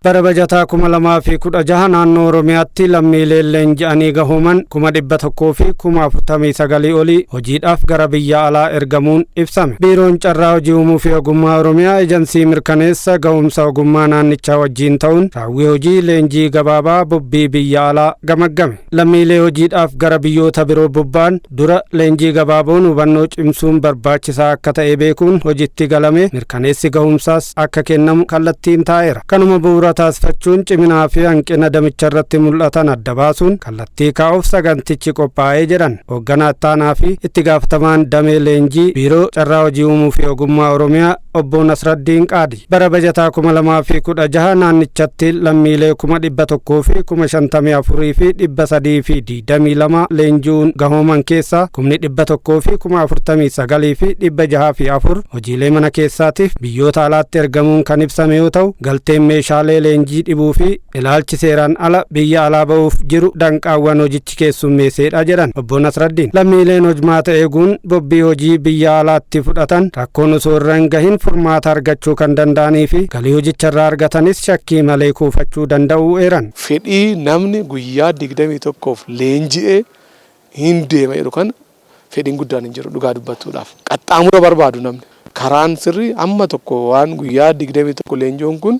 Bara bajataa 2016 naannoo Oromiyaatti lammiileen leenji'anii gahooman 149,000 olii hojiidhaaf gara biyya alaa ergamuun ibsame. Biiroon Carraa Hojii Uumuu fi Ogummaa Oromiyaa Ejansii Mirkaneessa Gahumsa Ogummaa naannichaa wajjiin ta'uun raawwii hojii leenjii gabaabaa bobbii biyya alaa gamaggame. Lammiilee hojiidhaaf gara biyyoota biroo bobba'an dura leenjii gabaaboon hubannoo cimsuun barbaachisaa akka ta'e beekuun hojitti galame, mirkaneessi gahumsaas akka kennamu kallattiin taa'eera. Kanuma bu'uura taasifachuun ciminaa fi hanqina damicha irratti mul'atan adda baasuun kallattii kaa'uuf sagantichi qophaa'ee jedhan hoogganaa ittaanaa fi itti gaafatamaan damee leenjii Biiroo Carraa Hojii Uumuu fi Ogummaa Oromiyaa, Obbo Nasraddiin Qaadi. Bara bajataa 2016 naannichatti lammiilee 154,322 leenji'uun gahooman keessaa 149,604 hojiilee mana keessaatiif biyyoota alaatti ergamuun kan ibsame yoo ta'u, galteen meeshaalee leenjii dhibuu fi ilaalchi seeraan ala biyya alaa ba'uuf jiru danqaawwan hojichi keessummeesseedha jedhan Obbo Nasraddiin. Lammiileen hojmaata eeguun bobbii hojii biyya alaatti fudhatan rakkoon osoo irra hin gahin furmaata argachuu kan danda'anii fi galii hojicharraa argatanis shakkii malee kuufachuu danda'uu eeran. Fedhii namni guyyaa 21f leenji'ee hin deema jedhu kana fedhiin guddaan hin jiru dhugaa dubbachuudhaaf. Qaxxaamura barbaadu namni. Karaan sirrii amma tokko waan guyyaa 21 leenji'uun kun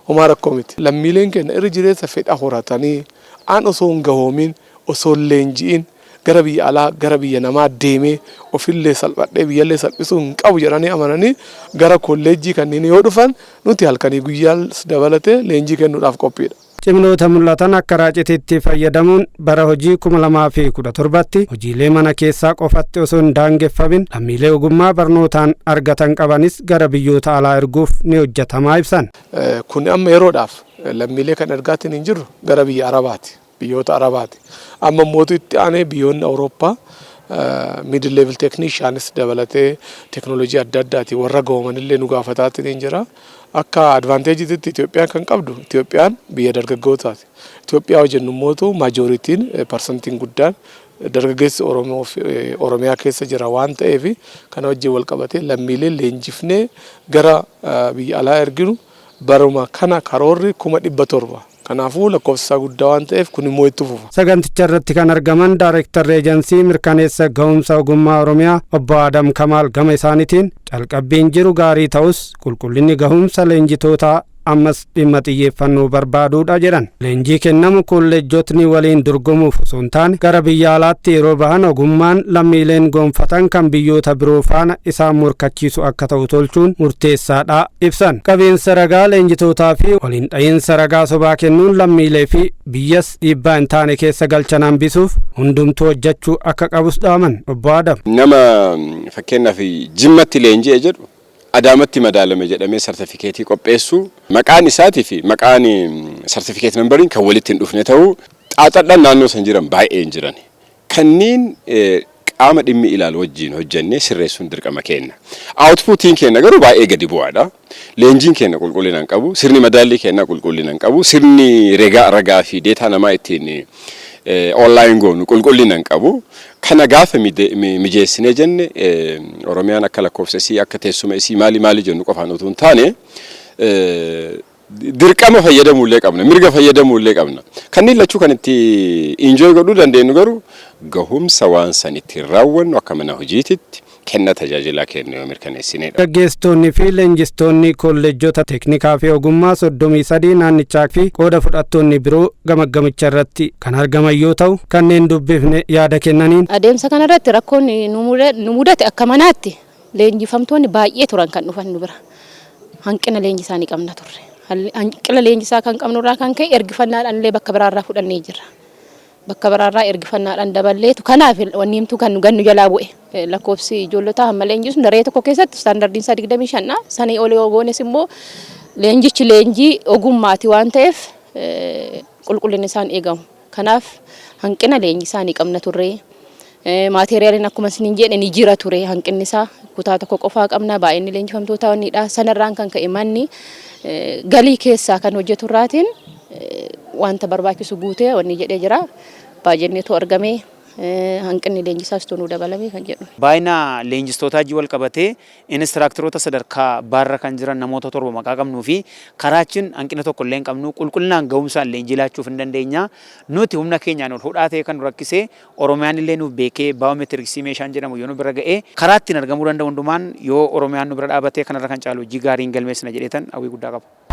homaa rakkoo miti. Lammiileen keenya irri jireessa fedha horatanii an osoo hin gahoomin, osoo hin leenji'in gara biyya alaa, gara biyya namaa deemee ofillee salphadhee biyyallee salphisuu hin qabu jedhanii amananii gara kolleejjii kanneen yoo dhufan, nuti halkanii guyyaas dabalatee leenjii kennuudhaaf qophiidha. Ciminoota mul'atan akka raacitiitti fayyadamuun bara hojii 2017tti hojiilee mana keessaa qofatti osoo hin daangeffamin lammiilee ogummaa barnootaan argatan qabanis gara biyyoota alaa erguuf ni hojjetamaa ibsan. Kun amma yeroodhaaf lammiilee kan ergaatiin hin jirru gara biyya Arabaati. Biyyoota Arabaati. Amma mootu itti aanee biyyoonni Awurooppaa middle level technicians dabalatee teknoolojii adda addaati warra gahomanillee nu gaafataatiin hin jira. Akka advantageitti Itoophiyaan kan qabdu, Itoophiyaan biyya dargaggootaati. Itoophiyaa hojjennu mootu majorityn, percentiin guddaan dargaggeessi Oromoo Oromiyaa keessa jira waan ta'eef, kana wajjin wal qabatee lammiilee leenjifnee gara biyya alaa erginu baruma kana karoorri 700,000. Kanaafuu lakkoofsi isaa guddaa waan ta'eef kun immoo itti fufa. Saganticha irratti kan argaman Daareektarri Eejansii Mirkaneessa Gahumsa Ogummaa Oromiyaa, Obbo Adam Kamaal, gama isaaniitiin calqabbiin jiru gaarii ta'us qulqullinni gahumsa leenjitootaa ammas dhimma xiyyeeffannoo barbaaduudha jedhan. Leenjii kennamu kolleejjotni waliin dorgomuuf osoo hin taane gara biyya alaatti yeroo bahan ogummaan lammiileen gonfatan kan biyyoota biroo faana isaan morkachiisu akka ta'u tolchuun murteessaadha ibsan. Qabiinsa ragaa leenjitootaa fi waliin dha'iinsa ragaa sobaa kennuun lammiilee fi biyyas dhiibbaa hin taane keessa galchan hambisuuf hundumtuu hojjechuu akka qabus dhaaman Obbo Adam. Nama fakkeenyaaf Jimmatti leenji'e jedhu Adaamatti madaalame jedhamee sartifikeetii qopheessuu, maqaan isaatii fi maqaan certificate numberiin kan walitti hin dhufne ta'uu, xaaxadhaan naannoo san jiran baay'ee hin jiran. Kanneen qaama dhimmi ilaalu wajjin hojjennee sirreessuun dirqama keenya. Outputiin keenya garuu baay'ee gadi bu'aadha. Leenjiin keenya qulqullina hin qabu. Sirni madaallii keenya qulqullina hin qabu. Sirni ragaa fi data namaa ittiin online goonu qulqullina hin qabu. Kana gaafa mijeessinee jenne, Oromiyaan akka lakkoofsa isii, akka teessuma isii, maali maali jennu qofaan utuu hin taane, dirqama fayyadamuullee qabna, mirga fayyadamuullee qabna. Kanneen lachuu kan itti enjoy godhuu dandeenyu garuu gahumsa waan san ittiin raawwannu akka mana hojiititti kenna tajaajilaa kennu yoo mirkaneessinedha. Gaggeessitoonni fi leenjistoonni kolleejjota teeknikaa fi ogummaa 33 naannichaa fi qooda fudhattoonni biroo gamaggamicha irratti kan argaman yoo ta'u, kanneen dubbifne yaada kennaniin. Adeemsa kanarratti rakkoon nu mudate, akka manaatti leenjifamtoonni baay'ee turan kan dhufan nu bira. Hanqina leenjisaa ni qabna turre. Hanqina leenjisaa kan qabnurraa kan ka'e ergifannaadhaan illee bakka biraarraa fudhannee jirra. Bakka biraarraa ergifannaadhaan daballeetu kanaaf wanni himtuu kan gannu jalaa bu'e. Lakkoofsi ijoollotaa hamma leenjisnu daree tokko keessatti standardiin isaa 25dha. Sanii ol yoo goones immoo leenjichi leenjii ogummaati waan ta'eef qulqullinni isaan eegamu. Kanaaf hanqina leenjisaa ni qabna turre. Maateeriyaaliin akkuma isiniin jedhe ni jira ture, hanqinni isaa kutaa tokko qofaa qabna, baay'inni leenjifamtootaa wanniidha. Sanarraan kan ka'e manni galii keessaa kan hojjetu irraatiin wanta barbaachisu guutee wanni jedhee jira. Baajenneetu argame. Hanqinni leenjisaas tunuu dabalame kan jedhu. Baay'ina leenjistootaa wajjin wal qabatee inistiraaktaroota sadarkaa baarra kan jiran namoota 7 maqaa qabnuu fi karaachiin hanqina tokko illee hin qabnu, qulqullinaan ga'umsaan leenjii laachuuf hin dandeenya. Nuti humna keenyaan ol hudhaa ta'e kan nu rakkisee Oromiyaan illee nuuf beekee baayomeetiriksii meeshaan jedhamu yoo nu bira ga'ee karaa ittiin argamuu danda'u hundumaan yoo Oromiyaan nu bira dhaabatee kanarra kan caalu hojii gaariin galmeessina jedheetan hawwii guddaa qaba.